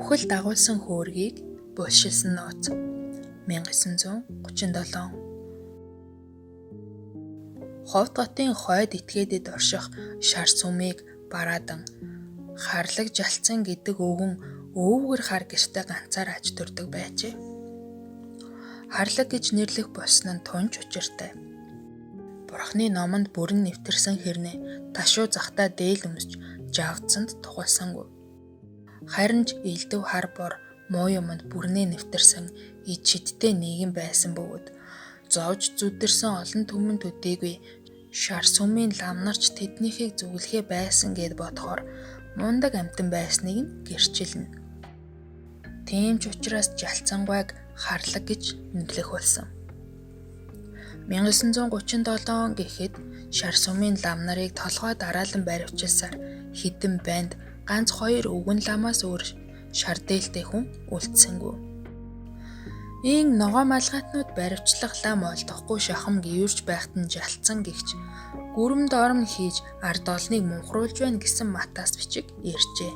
Үхэл дагуулсан хөөргийг булшилсан нууц. 1937. Ховд хотын хойд этгээдэд орших шар сүмийг бараадан харлаг жалцсан гэдэг өвгөн өвгөр хар гэртээ ганцаар аж төрдөг байжээ. Харлаг гэж нэрлэх болсон нь тунч учиртай. Бурхны номонд бүрэн нэвтэрсэн хэрнээ ташуу захтаа дээл өмсч жавдсанд тухалсангүй. Харин ч элдв хар бор муу юмд бүрнээ нэвтэрсэн ид шидтэй нийгэм байсан бөгөөд зовж зүдэрсэн олон түмэн төдийгүй шар сүмийн лам нарч тэднийхийг зүглэхээ байсан гэд бодохоор мундаг амьтан байсныг нь гэрчилнэ. Тийм ч учраас жалцсангуйг харлаг гэж нэрлэх болсон. 1937 он гэхэд шар сүмийн лам нарыг толгой дараалан баривчилсаар хэдэн банд ганц хоёр өвгөн ламаас өөр шар дээлтэй хүн үлдсэнгүй. Ийм ногоо малгайтнууд баривчлах лам олдохгүй шахам гэрж байхад нь жалцсан гэгч гүрэм дорм хийж ард олныг мунхруулж байна гэсэн матаас бичиг иржээ.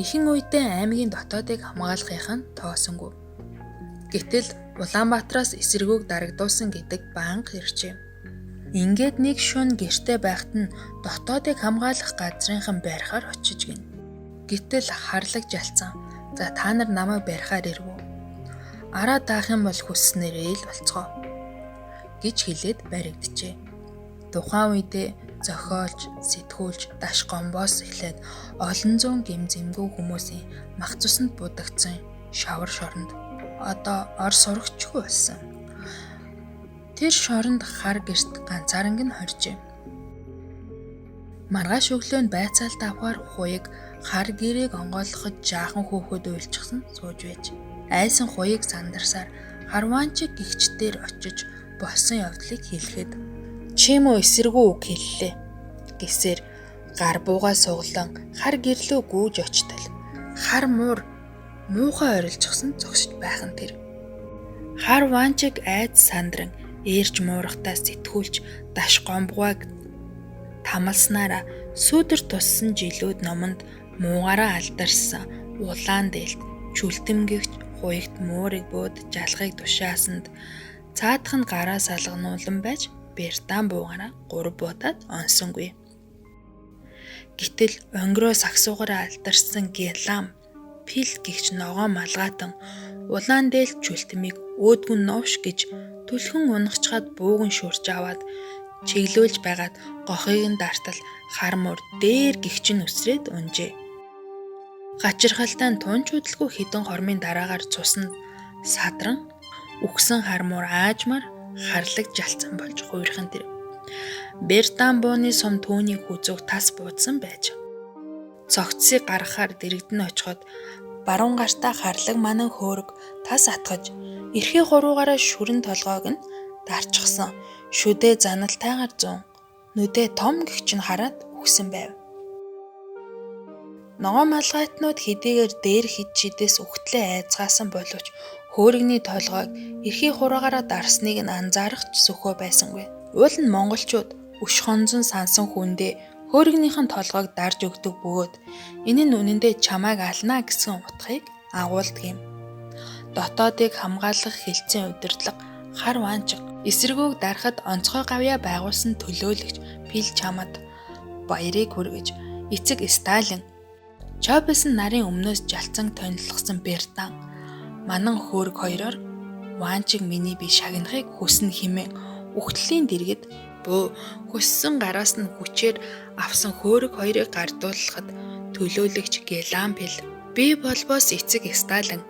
Ихэнх үедээ аймгийн дотоодыг хамгаалахынх нь тоосонгүй. Гэтэл Улаанбаатараас эсэргүүг дарагдуулсан гэдэг банк иржээ. Ингээд нэг шөнө гэртээ байхад нь дотоодыг хамгаалах газрынхан барихаар очиж гин. Гэтэл харлаг жалцсан. За та нар намайг барихаар ирв үү? Араа даах юм бол хүсснээрээ л болцгоо гэж хэлээд баригджээ. Тухайн үедээ зохиолч, сэтгүүлч Даш Гомбоос эхлээд олон зуун гэм зэмгүй хүмүүсийн мах цуснд будагдсан шавар шоронд одоо ор сурагчгүй болсон. Тэр шоронд хар гэрт ганцааранг нь хоржээ. Маргааш өглөө нь байцаалт авахар хуйг хар гэрээг онгойлгоход жаахан хөөхөд уйлчихсан сууж байж. Айсан хуйг сандарсаар харваанчиг гихчдэр очиж болсон явдлыг хэлэхэд "Чи мөө эсэргүү үг хэллээ" гэсээр гар буугаа суглан хар гэрлөө гүйж очтол хар муур муухай орилжчихсан зогсож байх нь тэр. Хар ванчиг айд сандран ээрч муурахтаа сэтгүүлч Даш Гомбгуйг тамалснараа сүүдэр туссан жилүүд номонд муугаараа алдарсан улаан дээлт чүлтэмгэгч хуйгт муурыг бууд жалхыг тушаасанд цаадах нь гараа салгануулан байж Бертан буугаараа 3 буудаад онсонгүй. Гэтэл онгироо сагсуугаараа алдарсан Гелам пил гихч ногоон малгаатан улаан дээл чүлтмийг өөдгүн новш гэж түлхэн унахчхаад бууган шүрж аваад чиглүүлж байгаад гохыг нь дартал хар муур дээр гихч нь үсрээд унжээ. Гачирхалтай нь тунч удалгүй хэдэн хормын дараагаар цуснд садран үхсэн хар муур аажмаар харлаг жалцсан болж хуурхан тэр. Бертан бууны сум түүнийг хүзүүг тас буудсан байж. Цогцсыг гаргахаар дэрэгдэн очиход баруун гартаа харлаг манан хөөрөг тас атгаж эрхий хуруугаараа шүрэн толгойг нь дарчихсан. Шүдээ заналтайгаар зун нүдээ том гихч нь хараад үхсэн байв. Ногоон малгайтнууд хэдийгээр дээр хид шидээс үхтлээ айцгаасан боловч хөөрөгний толгойг эрхий хуруугаараа дарсныг нь анзаарах ч сөхөө байсангүй. Уул нь монголчууд өш хонзон сансан хүндээ хөөрөгнийхэн толгойг дарж өгдөг бөгөөд энэ нь үнэндээ чамайг алнаа гэсэн утгыг агуулдаг юм. Дотоодыг хамгаалах хэлтсийн удирдлага хар ваанчиг эсэргүүг дарахад онцгой гавьяа байгуулсан төлөөлөгч Пил чамад баярыг хүргэж эцэг Сталин Чобелсон нарын өмнөөс жалцан тонилгосон Бертан манан хөөрг хоёроор ваанчиг миний бие шагнахыг хүснэ хэмээн үхтлийн дэргэд буу хөссөн гараас нь хүчээр авсан хөөрөг хоёрыг гардуулахад төлөөлөгч Гелампел би болбоос эцэг Сталин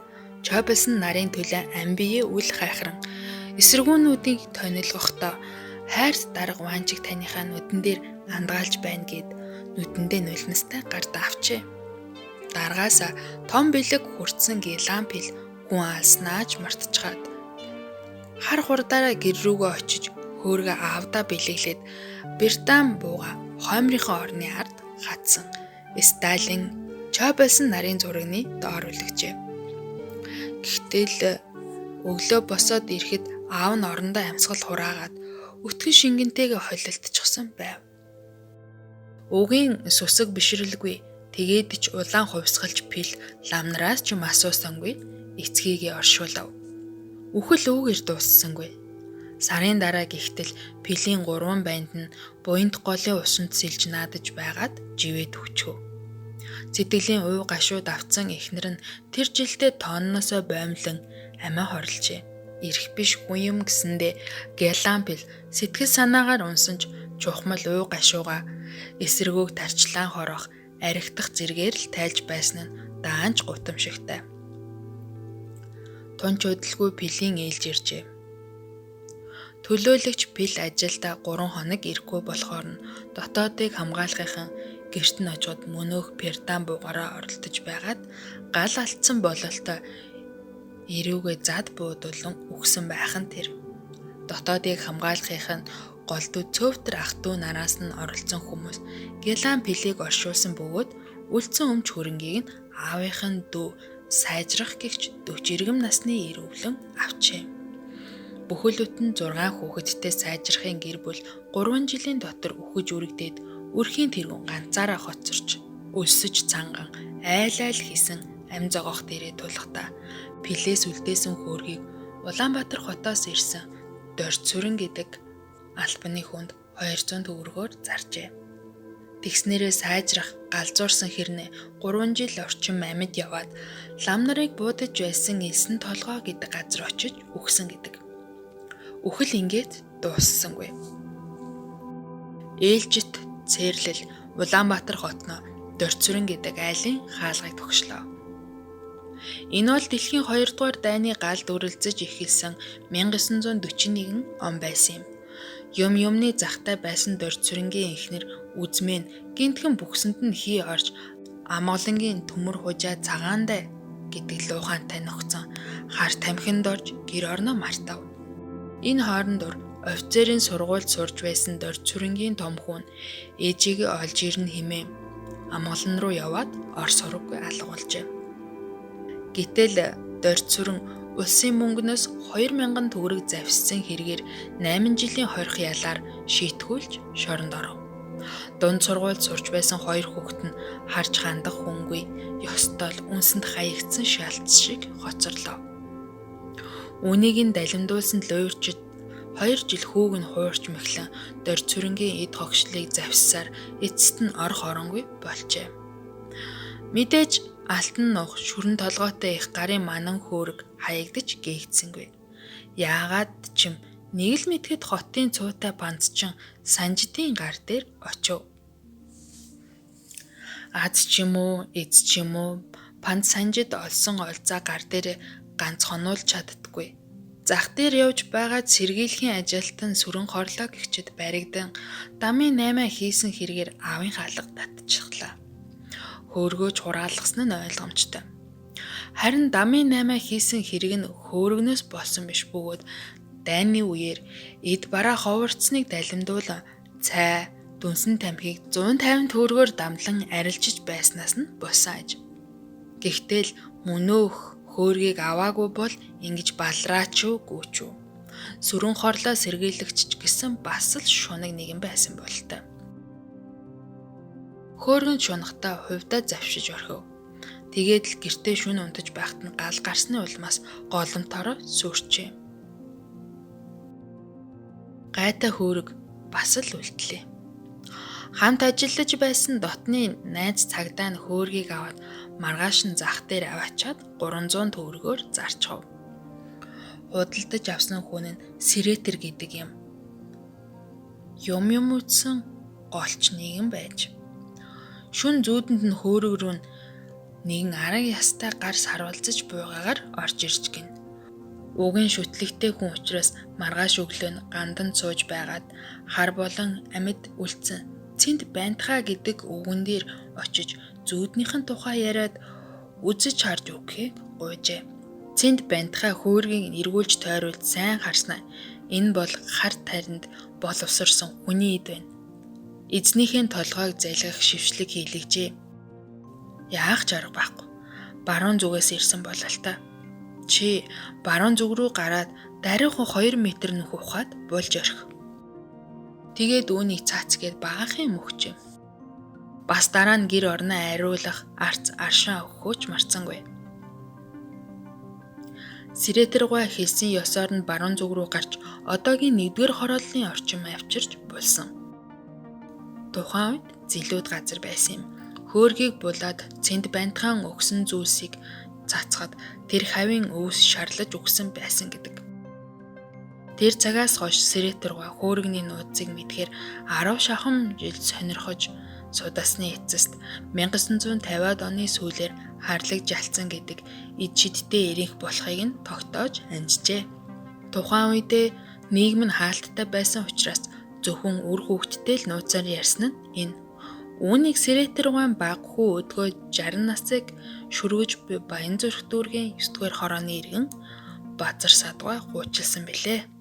Чобелсон нарын төлөө ам биеэ үл хайхран эсэргүүнүүдийг тонилгохдоо хайрт дарга ваанчиг таныхаа нүдэн дээр андгаалж байна гэд нүдэндээ нулимстай гардаа авчээ. Даргаас том бэлэг хүртсэн Гелампел хүн алснаа ч мартчихад хар хурдаараа гэр рүүгээ очиж хөөргөө аавдаа бэлэглээд Британ бууга хоймрынхоо орны ард хатсан Сталин Чобелсон нарын зурагны доор үлгэжээ. Гэтэл өглөө босоод ирэхэд аав нь орондоо амьсгал хураагаад өтгөн шингэнтэйгээ холилдчихсон байв. Угийн сүсэг бишрэлгүй Тэгээд ч улаан хувьсгалж пил ламнараас ч юм асуусангүй эцгийгээ оршуулав. Үхэл үүгээр дууссангүй. Сарын дараа гихтэл пилийн 3 банд нь буянт голын усанд сэлж наадаж байгаад живээд өчгөв. Сэтгэлийн уй гашуу давтсан эхнэр нь тэр жилдээ тоонноосоо боомлон амиа хорлжээ. Ирэх биш хүн юм гэсэндээ Гелампил сэтгэл санаагаар унсан ч чухмал уй гашууга эсэргүүг тарчлаан хорох аригдах зэргээр л тайлж байсан нь даанч гутамшигтай. Тунч удалгүй Пилийн ээлж иржээ. Төлөөлөгч Пил ажилдаа 3 хоног ирэхгүй болохоор нь дотоодыг хамгаалахын гэрт нь очиход мөнөөх Пердан буугаараа оролдож байгаад гал алдсан бололтой эрүүгээ зад буудуулан үхсэн байх нь тэр. Дотоодыг хамгаалахын голдуу цөвтөр ах トゥ нараас нь оролцсон хүмүүс Гелан Пилийг оршуулсан бөгөөд үлдсэн өмч хөрөнгийг нь аавынх нь дүү сайжрах гэгч 40 иргэм насны эрөвлөн авчээ. Бүхэл бүтэн 6 хүүхэдтэй сайжрахын гэр бүл 3 жилийн дотор үхэж үрэгдээд өрхийн тэргүүн ганцаараа хоцорч өлсөж цанган айл айл хийсэн ам зогоох дээрээ тулахдаа Пилээс үлдээсэн хөөргийг Улаанбаатар хотоос ирсэн Дорцүрэн гэдэг албаны хүнд 200 төгрөгөөр заржээ. Тэгснээрээ сайжрах галзуурсан хэрнээ 3 жил орчим амьд яваад лам нарыг буудаж байсан элсэн толгой гэдэг газар очиж үхсэн гэдэг. Үхэл ингээд дууссангүй. Ээлжит цээрлэл Улаанбаатар хотноо Дорцүрэн гэдэг айлын хаалгыг төгшлөө. Энэ бол дэлхийн 2 дугаар дайны галд үрэлзэж эхэлсэн 1941 он байсан юм. Юм юмны захтай байсан Дорцүрэнгийн эхнэр үзмэн гинтхэн бүхсэнд нь хий орж амгалангийн төмөр хужаа цагаандай гэдэг луухаантай ногцон хар тамхинд орж гэр орноо мартав. Энэ хооронд офицерын сургуульд сурж байсан Дорцүрэнгийн том хүн ээжигээ олж ирнэ хэмээн амгалан руу яваад ор сураггүй алга болжээ. Гэтэл Дорцүрэн улсын мөнгнөөс 2000 төгрөг завьссан хэрэгээр 8 жилийн хорих ялаар шийтгүүлж шоронд оров. Дунд сургуульд сурч байсан 2 хүүхэд нь харж хандах хүнгүй ёстой л үнсэнд хаягдсан шалц шиг хоцорлоо. Үүнийг нь далимдуулсан луйварчид 2 жил хүүг нь хуурч мэхлэн Дорцүрэнгийн эд хогшлыг завьссаар эцэст нь орох оронгүй болжээ. Мэдээж алтан нуух шүрэн толгойтой их гарын манан хөөрөг хаягдаж гээгдсэнгүй. Яагаад ч юм нэг л мэтгэд хотын цуутай пандчин санжидын гар дээр очив. Аз ч юм уу, эз ч юм уу панд санжид олсон олзаа гар дээр ганц хонуулж чаддаггүй. Зах дээр явж байгаа сэргийлэхийн ажилтан сүрэн хорлоо гэгчэд баригдан дамын 8 хийсэн хэрэгээр аавын хаалга татчихлаа. Хөөргөөж хураалгасан нь ойлгомжтой. Харин дамын 8 хийсэн хэрэг нь хөөргөнөөс болсон биш бөгөөд дайны үеэр эд бараа ховорцсныг далимдуулан цай, дүнсэн тамхиг 150 төгрөгөөр дамлан арилжиж байснаас нь болсон аж. Гэхдээ л мөнөөх хөөргийг аваагүй бол ингэж балраач юу гүүч үү. Сүрэн хорлоо сэргийлэгч ч гэсэн бас л шунаг нэгэн байсан болтой. Хөөргөн шунахтаа хувьдаа завшиж орхив. Тэгээд л гэртээ шүн унтаж байхад нь гал гарсны улмаас голомтороо сүрчээ. Гайтай хөөрөг бас л үлдлээ. Хамт ажиллаж байсан дотны найз цагдаа нь хөөргийг аваад маргааш нь зах дээр аваачаад 300 төгрөгөөр зарчхав. Худалдаж авсан хүн нь сэрэтэр гэдэг юм. Юм юм үтсэн голч нэгэн байж. Шүн зүүдэнд нь хөөрөг рүү нэгэн арга ястай гар сарвалзаж буйгаагаар орж ирж гин. Угийн шүтлэгтэй хүн учраас маргааш өглөө нь гандан сууж байгаад хар болон амьд үлдсэн цэнд бантхаа гэдэг үгэн дээр очиж зүүднийхэн тухай яриад үзэж харж өгөхийг гуйжээ. Цэнд бантхаа хөөргийг эргүүлж тойруулж сайн харснаа энэ бол хар таринд боловсорсон хүний эд байна. Эзнийхээ толгойг залгих шившлэг хийлгэжээ. Яах ч арга байхгүй. Баруун зүгээс ирсэн бололтой. Чи баруун зүг рүү гараад даруйхан 2 м нүх ухаад булж орхи. Тэгээд үүнийг цаацгээд багахан юм өгчээ. Бас дараа нь гэр орноо ариулах арц аршаан өгөхөө ч мартсангүй. Сэрэтэргуй хэлсэн ёсоор нь баруун зүг рүү гарч одоогийн 1-р хорооллын орчим авчирч булсан. Тухайн үед зэлүүд газар байсан юм. Хөөргийг булаад цэнд бантхан өгсөн зүйлсийг цацхад тэр хавийн өвс шарлаж өгсөн байсан гэдэг. Тэр цагаас хойш Сэрэтэргуй хөөргөний нууцыг мэдхээр 10 шахам жил сонирхож судасны эцэст 1950-ад оны сүүлээр харлаг жалцсан гэдэг эд шидтэй эренх болохыг нь тогтоож анжжээ. Тухайн үедээ нийгэм нь хаалттай байсан учраас зөвхөн үр хүүхэдтэй л нууцаар ярьсан нь энэ. Үүнийг Сэрэтэргуйн баг хүү өдгөө 60 насыг шүргэж буй Баянзүрх дүүргийн 9-р хорооны иргэн Базар садгай гуйчилсан билээ.